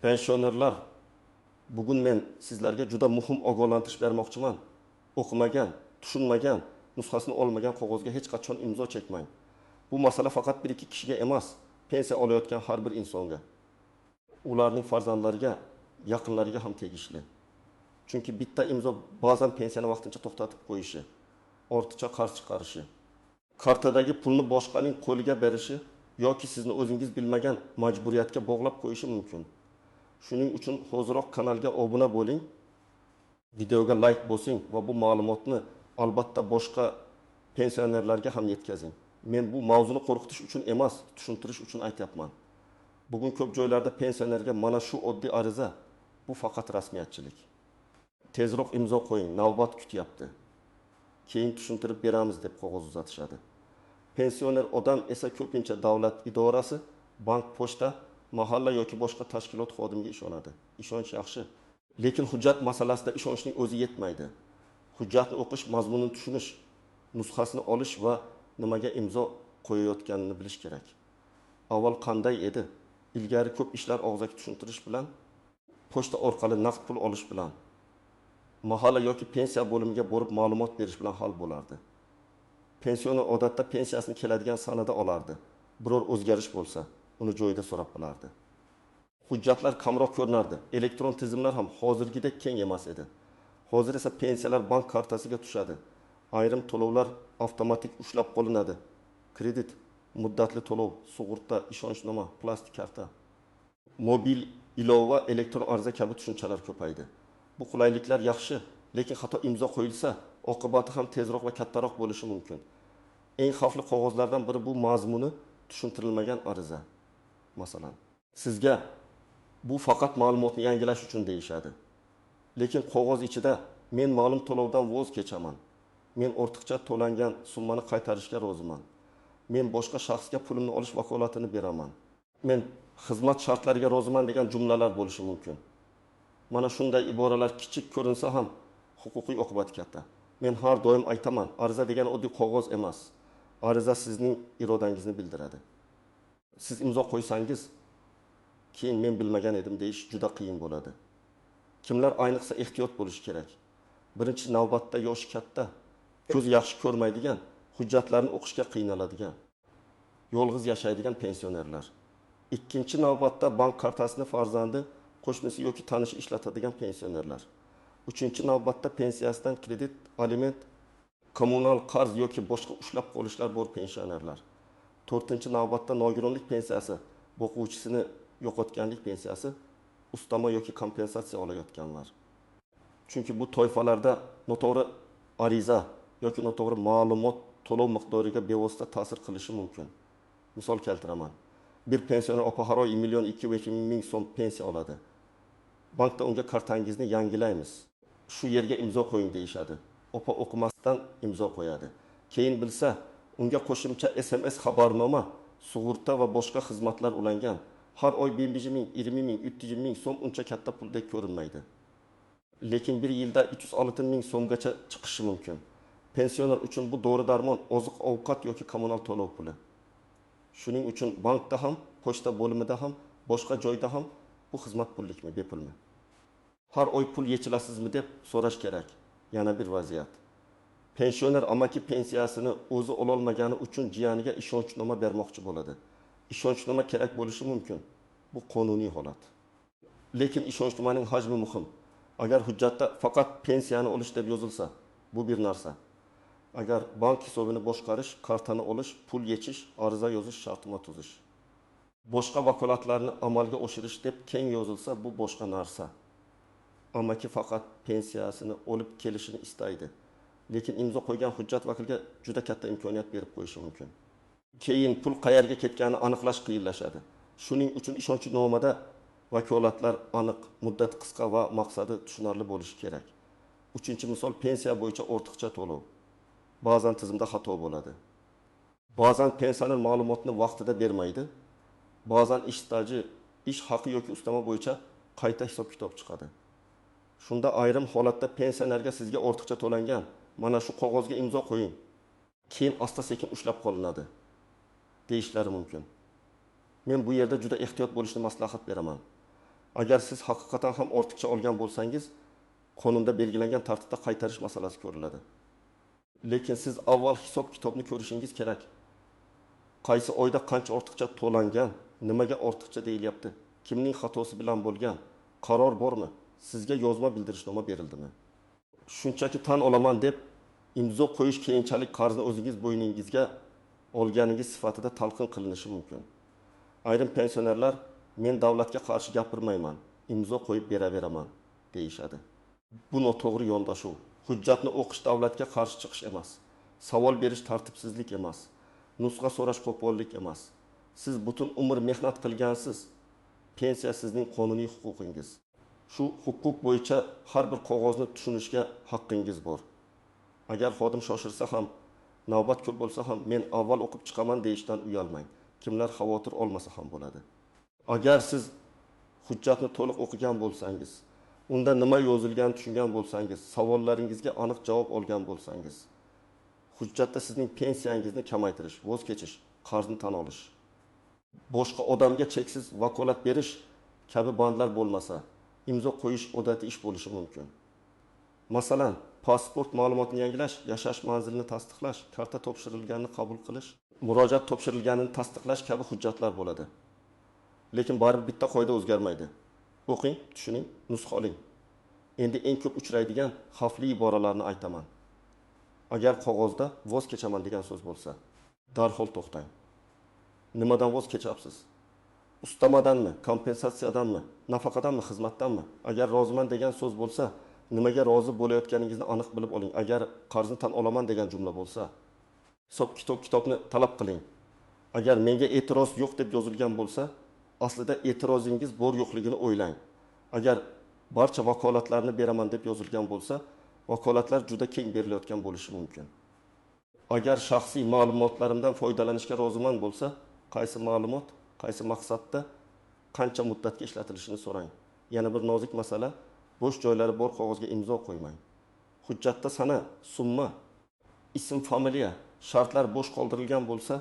Pensionerlar, bugun men sizlarga juda muhim ogohlantirish bermoqchiman. O'qimagan, tushunmagan, nusxasini olmagan qog'ozga hech qachon imzo chekmang. Bu masala faqat bir ikki kishiga emas, pensiya olayotgan har bir insonga, ularning farzandlariga, yaqinlariga ham tegishli. Chunki bitta imzo ba'zan pensiyani vaqtincha to'xtatib qo'yishi, ortiqcha qarz chiqarishi, kartadagi pulni boshqaning qo'liga berishi yoki sizni o'zingiz bilmagan majburiyatga bog'lab qo'yishi mumkin. Shuning uchun hoziroq kanalga obuna bo'ling, videoga like bosing va bu ma'lumotni albatta boshqa pensionerlarga ham yetkazing. Men bu mavzuni qo'rqitish uchun emas, tushuntirish uchun aytyapman. Bugun ko'p joylarda pensionerga mana shu oddiy ariza, bu faqat rasmiyatchilik. Tezroq imzo qo'ying, navbat kutyapti. Keyin tushuntirib beramiz deb qog'oz uzatishadi. Pensioner odam esa ko'pincha davlat idorasi, bank, pochta, mahalla yoki boshqa tashkilot xodimiga ishonadi. Ishonch yaxshi, lekin hujjat masalasida ishonchning o'zi yetmaydi. Hujjatni o'qish, mazmunini tushunish, nusxasini olish va nimaga imzo qo'yayotganini bilish kerak. Avval qanday edi? Ilgari ko'p ishlar og'zaki tushuntirish bilan, pochta orqali naqd pul olish bilan, mahalla yoki pensiya bo'limiga borib ma'lumot berish bilan hal bo'lardi. Pensioner odatda pensiyasini keladigan sanada olardi. Biror o'zgarish bo'lsa, uni joyida so'rab bilardi. Hujjatlar kamroq ko'rinardi. Elektron tizimlar ham hozirgidek keng emas edi. Hozir esa pensiyalar bank kartasiga tushadi. Ayrim to'lovlar avtomatik ushlab qolinadi. Kredit, muddatli to'lov, sug'urta, ishonchnoma, plastik karta, mobil ilova, elektron ariza kabi tushunchalar ko'paydi. Bu qulayliklar yaxshi, lekin xato imzo qo'yilsa, oqibati ham tezroq va kattaroq bo'lishi mumkin. Eng xavfli qog'ozlardan biri bu mazmuni tushuntirilmagan ariza. Masalan, sizga bu faqat ma'lumotni yangilash uchun deyishadi. Lekin qog'oz ichida men ma'lum to'lovdan voz kechaman. Men ortiqcha to'langan summani qaytarishga roziman. Men boshqa shaxsga pulimni olish vakolatini beraman. Men xizmat shartlariga roziman degan jumlalar bo'lishi mumkin. Mana shunday iboralar kichik ko'rinsa ham huquqiy oqibati katta. Men har doim aytaman, ariza degan oddiy qog'oz emas. Ariza sizning irodangizni bildiradi. Siz imzo qo'ysangiz, keyin men bilmagan edim deyish juda qiyin bo'ladi. Kimlar ayniqsa ehtiyot bo'lishi kerak? Birinchi navbatda yoshi katta, ko'zi yaxshi ko'rmaydigan, hujjatlarni o'qishga qiynaladigan, yolg'iz yashaydigan pensionerlar. Ikkinchi navbatda bank kartasini farzandi, qo'shnisi yoki tanishi ishlatadigan pensionerlar. Uchinchi navbatda pensiyasidan kredit, aliment, kommunal qarz yoki boshqa ushlab qolishlar bor pensionerlar. To'rtinchi navbatda nogironlik pensiyasi, boquvchisini yo'qotganlik pensiyasi, ustama yoki kompensatsiya olayotganlar. Chunki bu toifalarda noto'g'ri ariza yoki noto'g'ri ma'lumot to'lov miqdoriga bevosita ta'sir qilishi mumkin. Misol keltiraman. Bir pensioner opa har oy 1 202 000 so'm pensiya oladi. Bankda unga kartangizni yangilaymiz, shu yerga imzo qo'ying deyishadi. Opa o'qimasdan imzo qo'yadi. Keyin bilsa, unga qo'shimcha SMS xabarnoma, sug'urta va boshqa xizmatlar ulangan. Har oy 5 ming, 20 ming, 30 ming so'm uncha katta puldek ko'rinmaydi. Lekin bir yilda 306 ming so'mgacha chiqishi mumkin. Pensioner uchun bu dori darmon, oziq ovqat yoki kommunal to'lov puli. Shuning uchun bankda ham, pochta bo'limida ham, boshqa joyda ham bu xizmat pullikmi, bepulmi? Har oy pul yechilasizmi deb so'rash kerak. Yana bir vaziyat. Pensioner amaki pensiyasini o'zi ololmagani uchun jiyaniga ishonchnoma bermoqchi bo'ladi. Ishonchnoma kerak bo'lishi mumkin. Bu qonuniy holat. Lekin ishonchnomaning hajmi muhim. Agar hujjatda faqat pensiyani olish deb yozilsa, bu bir narsa. Agar bank hisobini boshqarish, kartani olish, pul yechish, ariza yozish, shartnoma tuzish, boshqa vakolatlarni amalga oshirish deb keng yozilsa, bu boshqa narsa. Amaki faqat pensiyasini olib kelishini istaydi. Lekin imzo qo'ygan hujjat vakilga juda katta imkoniyat berib qo'yishi mumkin. Keyin pul qayerga ketganini aniqlash qiyinlashadi. Shuning uchun ishonchnomada vakolatlar aniq, muddat qisqa va maqsadi tushunarli bo'lishi kerak. Uchinchi misol, pensiya bo'yicha ortiqcha to'lov. Ba'zan tizimda xato bo'ladi. Ba'zan pensioner ma'lumotni vaqtida bermaydi. Ba'zan ish staji, ish haqi yoki ustama bo'yicha qayta hisob-kitob chiqadi. Shunda ayrim holatda pensionerga sizga ortiqcha to'langan, mana shu qog'ozga imzo qo'ying, keyin asta-sekin ushlab qolinadi deyishlari mumkin. Men bu yerda juda ehtiyot bo'lishni maslahat beraman. Agar siz haqiqatan ham ortiqcha olgan bo'lsangiz, qonunda belgilangan tartibda qaytarish masalasi ko'riladi. Lekin siz avval hisob-kitobni ko'rishingiz kerak. Qaysi oyda qancha ortiqcha to'langan, nimaga ortiqcha deyilyapti, kimning xatosi bilan bo'lgan, qaror bormi, sizga yozma bildirishnoma berildimi? Shunchaki tan olaman deb imzo qo'yish keyinchalik qarzni o'zingiz bo'yningizga olganingiz sifatida talqin qilinishi mumkin. Ayrim pensionerlar men davlatga qarshi gapirmayman, imzo qo'yib beraveraman deyishadi. Bu noto'g'ri yondashuv. Hujjatni o'qish davlatga qarshi chiqish emas. Savol berish tartibsizlik emas. Nusxa so'rash qo'pollik emas. Siz butun umr mehnat qilgansiz. Pensiya sizning qonuniy huquqingiz. Shu huquq bo'yicha har bir qog'ozni tushunishga haqqingiz bor. Agar xodim shoshirsa ham, navbat ko'p bo'lsa ham men avval o'qib chiqaman deyishdan uyalmang. Kimlar xavotir olmasa ham bo'ladi. Agar siz hujjatni to'liq o'qigan bo'lsangiz, unda nima yozilganini tushungan bo'lsangiz, savollaringizga aniq javob olgan bo'lsangiz, hujjatda sizning pensiyangizni kamaytirish, voz kechish, qarzni tan olish, boshqa odamga cheksiz vakolat berish kabi bandlar bo'lmasa, imzo qo'yish odatiy ish bo'lishi mumkin. Masalan, pasport ma'lumotini yangilash, yashash manzilini tasdiqlash, karta topshirilganini qabul qilish, murojaat topshirilganini tasdiqlash kabi hujjatlar bo'ladi. Lekin baribir bitta qoida o'zgarmaydi. O'qing, tushuning, nusxa oling. Endi eng ko'p uchraydigan xavfli iboralarni aytaman. Agar qog'ozda voz kechaman degan so'z bo'lsa, darhol to'xtang. Nimadan voz kechapsiz? Ustamadanmi, kompensatsiyadanmi, nafaqadanmi, xizmatdanmi? Agar roziman degan so'z bo'lsa, nimaga rozi bo'layotganingizni aniq bilib oling. Agar qarzni tan olaman degan jumla bo'lsa, hisob kitobni talab qiling. Agar menga e'tiroz yo'q deb yozilgan bo'lsa, aslida e'tirozingiz bor yo'qligini o'ylang. Agar barcha vakolatlarni beraman deb yozilgan bo'lsa, vakolatlar juda keng berilayotgan bo'lishi mumkin. Agar shaxsiy ma'lumotlarimdan foydalanishga roziman bo'lsa, qaysi ma'lumot, qaysi maqsadda, qancha muddatga ishlatilishini so'rang. Yana bir nozik masala, bo'sh joylari bor qog'ozga imzo qo'ymang. Hujjatda sana, summa, ism, familiya, shartlar bo'sh qoldirilgan bo'lsa,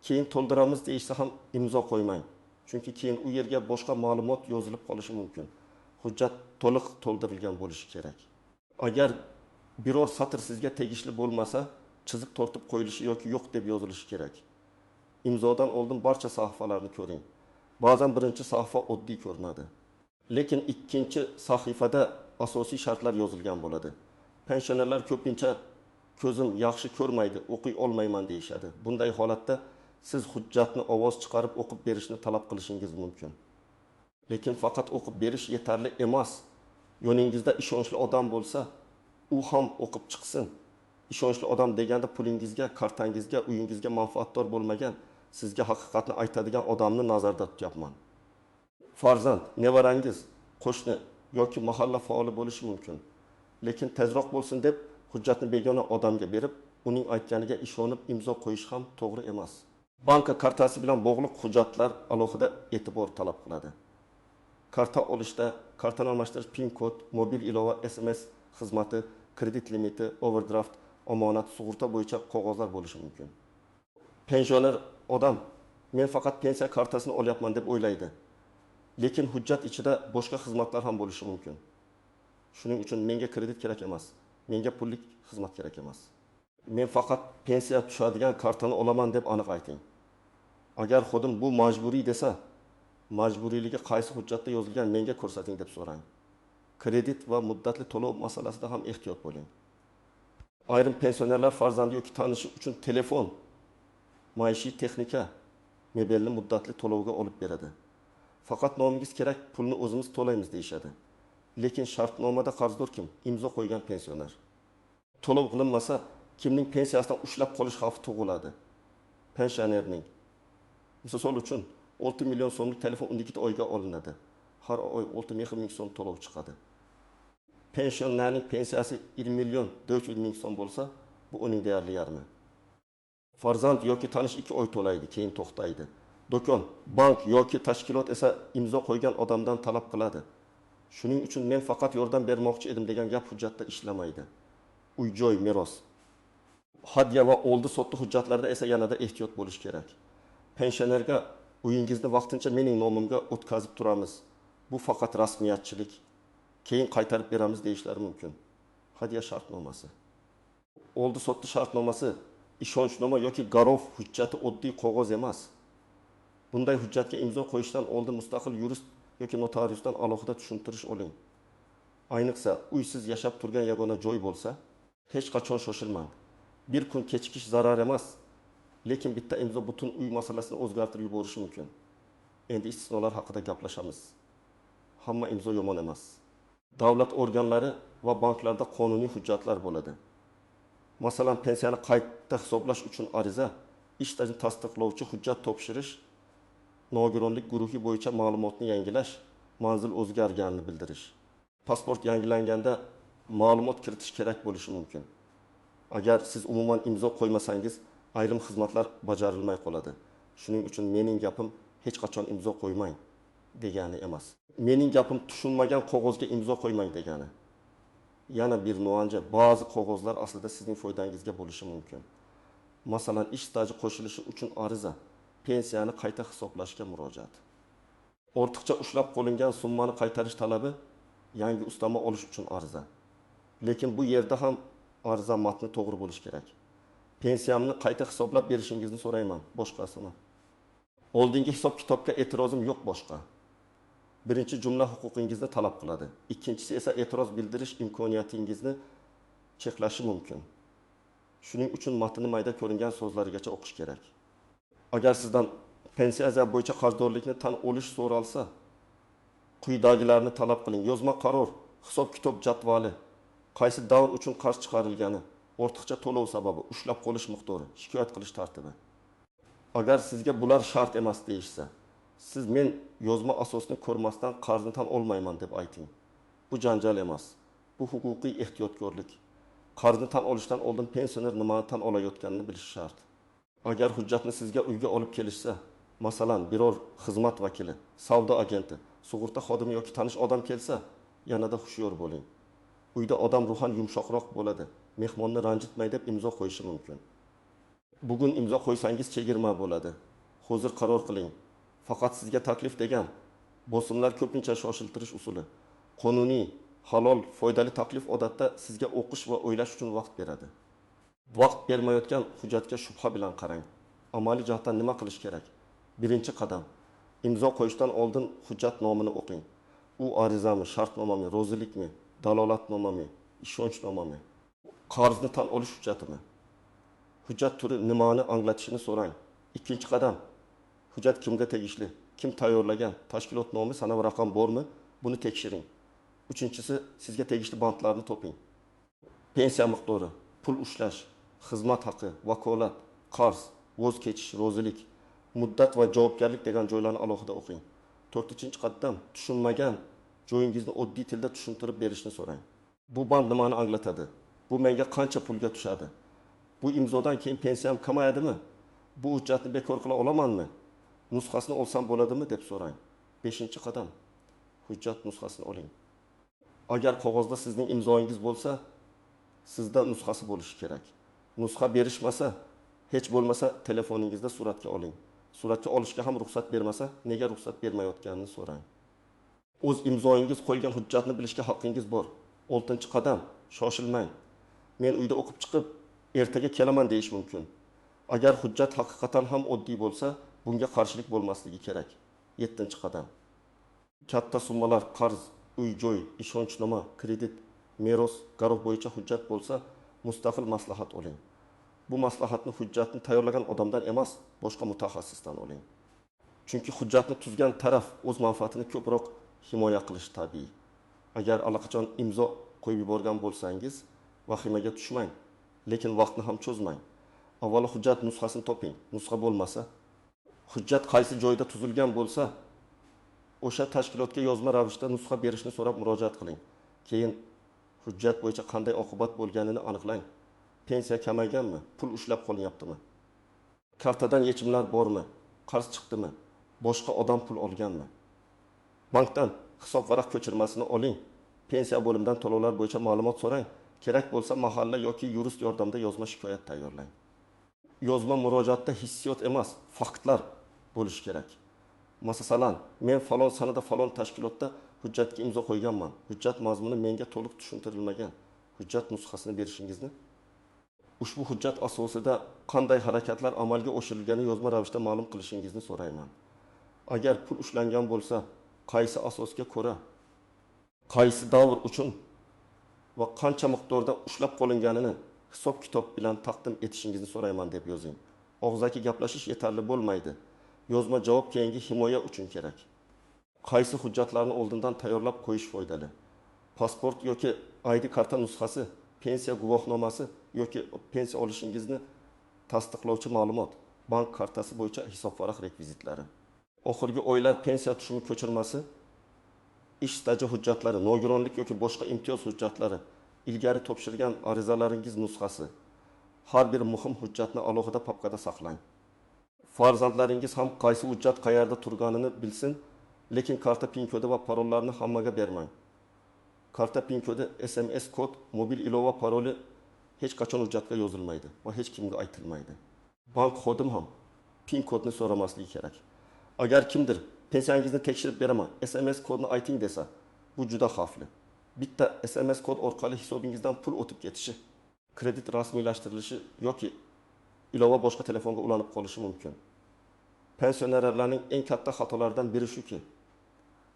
keyin to'ldiramiz deyishsa ham imzo qo'ymang. Chunki keyin u yerga boshqa ma'lumot yozilib qolishi mumkin. Hujjat to'liq to'ldirilgan bo'lishi kerak. Agar biror satr sizga tegishli bo'lmasa, chiziq tortib qo'yilishi yoki yo'q deb yozilishi kerak. Imzodan oldin barcha sahifalarni ko'ring. Ba'zan birinchi sahifa oddiy ko'rinadi. Lekin ikkinchi sahifada asosiy shartlar yozilgan bo'ladi. Pensionerlar ko'pincha ko'zim yaxshi ko'rmaydi, o'qiy olmayman deyishadi. Bunday holatda siz hujjatni ovoz chiqarib o'qib berishni talab qilishingiz mumkin. Lekin faqat o'qib berish yetarli emas. Yoningizda ishonchli odam bo'lsa, u ham o'qib chiqsin. Ishonchli odam deganda pulingizga, kartangizga, uyingizga manfaatdor bo'lmagan, sizga haqiqatni aytadigan odamni nazarda tutyapman. Farzand, nevarangiz, qo'shni yoki mahalla faoli bo'lishi mumkin. Lekin tezroq bo'lsin deb hujjatni begona odamga berib, uning aytganiga ishonib imzo qo'yish ham to'g'ri emas. Banka kartasi bilan bog'liq hujjatlar alohida e'tibor talab qiladi. Karta olishda kartani almashtirish PIN kod, mobil ilova, SMS xizmati, kredit limiti, overdraft, omonat, sug'urta bo'yicha qog'ozlar bo'lishi mumkin. Pensioner odam men faqat pensiya kartasini olyapman deb o'ylaydi. Lekin hujjat ichida boshqa xizmatlar ham bo'lishi mumkin. Shuning uchun menga kredit kerak emas, menga pullik xizmat kerak emas. Men faqat pensiya tushadigan kartani olaman deb aniq ayting. Agar xodim bu majburiy desa, majburiyligi qaysi hujjatda yozilgan menga ko'rsating deb so'rang. Kredit va muddatli to'lov masalasida ham ehtiyot bo'ling. Ayrim pensionerlar farzandi yoki tanishi uchun telefon, maishiy texnika, mebelni muddatli to'lovga olib beradi. Faqat nomingiz kerak, pulni o'zimiz to'laymiz deyishadi. Lekin shartnomada qarzdor kim? Imzo qo'ygan pensioner. To'lov qilinmasa, kimning pensiyasidan ushlab qolish xavfi tug'iladi? Pensionerning. Misol uchun 6 million so'mlik telefon 12 oyga olinadi. Har oy 6 ming so'm to'lov chiqadi. Pensionerning pensiyasi 1 million 400 ming so'm bo'lsa, bu uning deyarli yarmi. Farzand yoki tanish 2 oy to'laydi, keyin to'xtaydi. Do'kon, bank yoki tashkilot esa imzo qo'ygan odamdan talab qiladi. Shuning uchun men faqat yordam bermoqchi edim degan gap hujjatda ishlamaydi. Uy-joy, meros, hadya va oldi-sotdi hujjatlarida esa yanada ehtiyot bo'lish kerak. Pensionerga uyingizni vaqtincha mening nomimga o'tkazib turamiz Bu faqat rasmiyatchilik, keyin qaytarib beramiz deyishlari mumkin. Hadya shartnomasi. Oldi-sotdi shartnomasi, ishonchnoma yoki garov hujjati oddiy qog'oz emas. Bunday hujjatga imzo qo'yishdan oldin mustaqil yurist yoki notariusdan alohida tushuntirish oling. Ayniqsa, uy siz yashab turgan yagona joy bo'lsa, hech qachon shoshilmang. Bir kun kechikish zarar emas, lekin bitta imzo butun uy masalasini o'zgartirib yuborishi mumkin. Endi istisnolar haqida gaplashamiz. Hamma imzo yomon emas. Davlat organlari va banklarda qonuniy hujjatlar bo'ladi. Masalan, pensiyani qayta hisoblash uchun ariza, ish stajini tasdiqlovchi hujjat topshirish, nogironlik guruhi bo'yicha ma'lumotni yangilash, manzil o'zgarganini bildirish. Pasport yangilanganda ma'lumot kiritish kerak bo'lishi mumkin. Agar siz umuman imzo qo'ymasangiz, ayrim xizmatlar bajarilmay qoladi. Shuning uchun mening gapim hech qachon imzo qo'ymang degani emas. Mening gapim tushunmagan qog'ozga imzo qo'ymang degani. Yana bir nuanja, ba'zi qog'ozlar aslida sizning foydangizga bo'lishi mumkin. Masalan, ish staji qo'shilishi uchun ariza, pensiyani qayta hisoblashga murojaat. Ortiqcha ushlab qo'lingan summani qaytarish talabi, yangi ustama olish uchun ariza. Lekin bu yerda ham ariza matni to'g'ri bo'lishi kerak. Pensiyamni qayta hisoblab berishingizni so'rayman, boshqasini. Oldingi hisob-kitobga e'tirozim yo'q boshqa. Birinchi jumla huquqingizni talab qiladi. Ikkinchisi esa e'tiroz bildirish imkoniyatingizni cheklashi mumkin. Shuning uchun matnni mayda ko'ringan so'zlarigacha o'qish kerak. Agar sizdan pensiya bo'yicha qarzdorlikni tan olish so'ralsa, quyidagilarni talab qiling. Yozma qaror, hisob-kitob jadvali, qaysi davr uchun qarz chiqarilgani, ortiqcha to'lov sababi, ushlab qolish miqdori, shikoyat qilish tartibi. Agar sizga bular shart emas deyishsa, siz men yozma asosini ko'rmasdan qarzni tan olmayman deb ayting. Bu janjal emas. Bu huquqiy ehtiyotkorlik. Qarzni tan olishdan oldin pensioner nimani tan olayotganini bilishi shart. Agar hujjatni sizga uyga olib kelishsa, masalan, biror xizmat vakili, savdo agenti, sug'urta xodimi yoki tanish odam kelsa, yanada hushyor bo'ling. Uyda odam ruhan yumshoqroq bo'ladi. Mehmonni ranjitmay deb imzo qo'yishi mumkin. Bugun imzo qo'ysangiz chegirma bo'ladi. Hozir qaror qiling. Faqat sizga taklif degan bosimlar ko'pincha shoshiltirish usuli. Qonuniy, halol, foydali taklif odatda sizga o'qish va o'ylash uchun vaqt beradi. Vaqt bermayotgan hujjatga shubha bilan qarang. Amaliy jihatdan nima qilish kerak? Birinchi qadam. Imzo qo'yishdan oldin hujjat nomini o'qing. U arizami, shartnomami, rozilikmi, dalolatnomami, ishonchnomami, qarzni tan olish hujjatimi? Hujjat turi nimani anglatishini so'rang. Ikkinchi qadam. Hujjat kimga tegishli, kim tayyorlagan, tashkilot nomi, sana va raqam bormi? Buni tekshiring. Uchinchisi, sizga tegishli bandlarni toping. Pensiya miqdori, pul ushlash, xizmat haqi, vakolat, qarz, voz kechish, rozilik, muddat va javobgarlik degan joylarni alohida o'qing. To'rtinchi qadam, tushunmagan joyingizni oddiy tilda tushuntirib berishni so'rang. Bu band nimani anglatadi? Bu menga qancha pulga tushadi? Bu imzodan keyin pensiyam kamayadimi? Bu hujjatni bekor qila olamanmi? Nusxasini olsam bo'ladimi deb so'rang. Beshinchi qadam, hujjat nusxasini oling. Agar qog'ozda sizning imzoyingiz bo'lsa, sizda nusxasi bo'lishi kerak. Nusxa berishmasa, hech bo'lmasa telefoningizda suratga oling. Suratga olishga ham ruxsat bermasa, nega ruxsat bermayotganini so'rang. O'z imzoyingiz qo'yilgan hujjatni bilishga haqqingiz bor. Oltinchi qadam, shoshilmang. Men uyda o'qib chiqib, ertaga kelaman deyish mumkin. Agar hujjat haqiqatan ham oddiy bo'lsa, bunga qarshilik bo'lmasligi kerak. Yettinchi qadam. Katta summalar, qarz, uy-joy, ishonchnoma, kredit, meros, garov bo'yicha hujjat bo'lsa, mustaqil maslahat oling. Bu maslahatni hujjatni tayyorlagan odamdan emas, boshqa mutaxassisdan oling. Chunki hujjatni tuzgan taraf o'z manfaatini ko'proq himoya qilishi tabiiy. Agar allaqachon imzo qo'yib yuborgan bo'lsangiz, vahimaga tushmang, lekin vaqtni ham cho'zmang. Avvalo hujjat nusxasini toping. Nusxa bo'lmasa, hujjat qaysi joyda tuzilgan bo'lsa, o'sha tashkilotga yozma ravishda nusxa berishni so'rab murojaat qiling. Keyin hujjat bo'yicha qanday oqibat bo'lganini aniqlang. Pensiya kamayganmi? Pul ushlab qolinyaptimi? Kartadan yechimlar bormi? Qarz chiqdimi? Boshqa odam pul olganmi? Bankdan hisob varaq ko'chirmasini oling. Pensiya bo'limidan to'lovlar bo'yicha ma'lumot so'rang. Kerak bo'lsa mahalla yoki yurist yordamida yozma shikoyat tayyorlang. Yozma murojaatda hissiyot emas, faktlar bo'lishi kerak. Masalan, men falon sanada falon tashkilotda hujjatga imzo qo'yganman. Hujjat mazmuni menga to'liq tushuntirilmagan. Hujjat nusxasini berishingizni, ushbu hujjat asosida qanday harakatlar amalga oshirilgani yozma ravishda ma'lum qilishingizni so'rayman. Agar pul ushlangan bo'lsa, qaysi asosga ko'ra, qaysi davr uchun va qancha miqdorda ushlab qolinganini hisob-kitob bilan taqdim etishingizni so'rayman deb yozing. Og'zaki gaplashish yetarli bo'lmaydi. Yozma javob keyingi himoya uchun kerak. Qaysi hujjatlarni oldindan tayyorlab qo'yish foydali? Pasport yoki ID karta nusxasi, pensiya guvohnomasi yoki pensiya olishingizni tasdiqlovchi ma'lumot, bank kartasi bo'yicha hisobvaraq rekvizitlari. Oxirgi oylar pensiya tushumi ko'chirmasi, ish staji hujjatlari, nogironlik yoki boshqa imtiyoz hujjatlari, ilgari topshirgan arizalaringiz nusxasi. Har bir muhim hujjatni alohida papkada saqlang. Farzandlaringiz ham qaysi hujjat qayerda turganini bilsin, lekin karta PIN kodi va parollarni hammaga bermang. Karta PIN kodi, SMS kod, mobil ilova paroli hech qachon hujjatga yozilmaydi va hech kimga aytilmaydi. Bank xodimi ham PIN kodni so'ramasligi kerak. Agar kimdir pensiyangizni tekshirib beraman, SMS kodni ayting desa, bu juda xavfli. Bitta SMS kod orqali hisobingizdan pul o'tib ketishi, kredit rasmiylashtirilishi yoki ilova boshqa telefonga ulanib qolishi mumkin. Pensionerlarning eng katta xatolaridan biri shuki,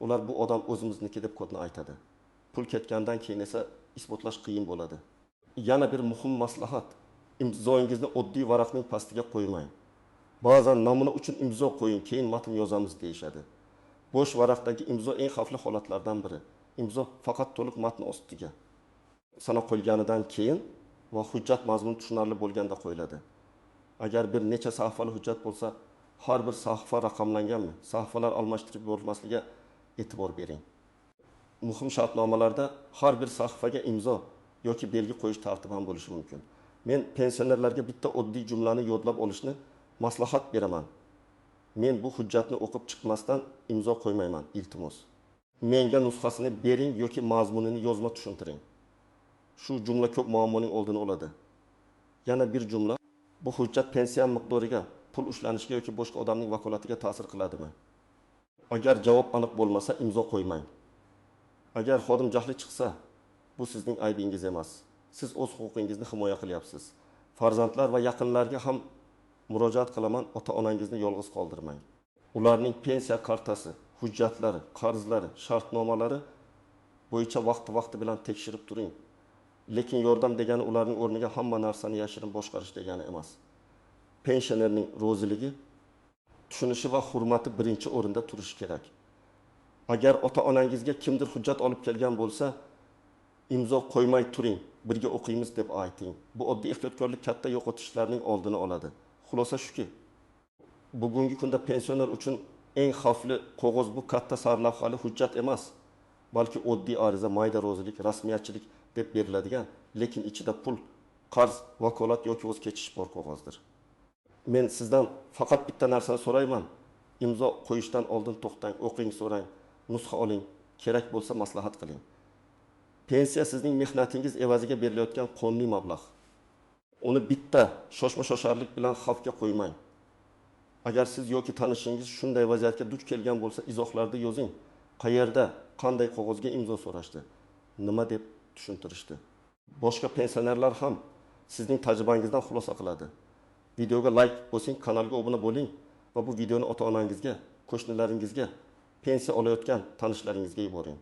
ular bu odam o'zimizniki deb kodni aytadi. Pul ketgandan keyin esa isbotlash qiyin bo'ladi. Yana bir muhim maslahat: imzoyingizni oddiy varaqning pastiga qo'ymang. Ba'zan namuna uchun imzo qo'ying, keyin matn yozamiz deyishadi. Bo'sh varaqdagi imzo eng xavfli holatlardan biri. Imzo faqat to'liq matn ostiga sana qo'yilganidan keyin va hujjat mazmuni tushunarli bo'lganda qo'yiladi. Agar bir necha sahifali hujjat bo'lsa, har bir sahifa raqamlanganmi? Sahifalar almashtirib borilmasligiga e'tibor bering. Muhim shartnomalarda har bir sahifaga imzo yoki belgi qo'yish tartibi ham bo'lishi mumkin. Men pensionerlarga bitta oddiy jumlani yodlab olishni maslahat beraman. Men bu hujjatni o'qib chiqmasdan imzo qo'ymayman, iltimos. Menga nusxasini bering yoki mazmunini yozma tushuntiring. Shu jumla ko'p muammoning oldini oladi. Yana bir jumla: bu hujjat pensiya miqdoriga, pul ushlanishiga yoki boshqa odamning vakolatiga ta'sir qiladimi? Agar javob aniq bo'lmasa, imzo qo'ymang. Agar xodim jahli chiqsa, bu sizning aybingiz emas. Siz o'z huquqingizni himoya qilyapsiz. Farzandlar va yaqinlarga ham murojaat qilaman, ota-onangizni yolg'iz qoldirmang. Ularning pensiya kartasi, hujjatlari, qarzlari, shartnomalari bo'yicha vaqti-vaqti bilan tekshirib turing. Lekin yordam degani ularning o'rniga hamma narsani yashirin boshqarish degani emas. Pensionerning roziligi, tushunishi va hurmati birinchi o'rinda turishi kerak. Agar ota-onangizga kimdir hujjat olib kelgan bo'lsa, imzo qo'ymay turing, birga o'qiymiz deb ayting. Bu oddiy ehtiyotkorlik katta yo'qotishlarning oldini oladi. Xulosa shuki, bugungi kunda pensioner uchun eng xavfli qog'oz bu katta sarlavhali hujjat emas, balki oddiy ariza, mayda rozilik, rasmiyatchilik deb beriladigan, lekin ichida pul, qarz, vakolat yoki o'z kechish bor qog'ozdir. Men sizdan faqat bitta narsani so'rayman. Imzo qo'yishdan oldin to'xtang, o'qing, so'rang, nusxa oling, kerak bo'lsa maslahat qiling. Pensiya sizning mehnatingiz evaziga berilayotgan qonuniy mablag'. Uni bitta shoshma-shosharlik bilan xavfga qo'ymang. Agar siz yoki tanishingiz shunday vaziyatga duch kelgan bo'lsa, izohlarda yozing. Qayerda, qanday qog'ozga imzo so'rashdi, nima deb tushuntirishdi. Boshqa pensionerlar ham sizning tajribangizdan xulosa qiladi. Videoga like bosing, kanalga obuna bo'ling va bu videoni ota-onangizga, qo'shnilaringizga, pensiya olayotgan tanishlaringizga yuboring.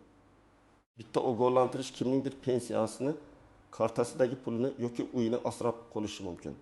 Bitta ogohlantirish kimningdir pensiyasini, kartasidagi pulni yoki uyini asrab qolishi mumkin.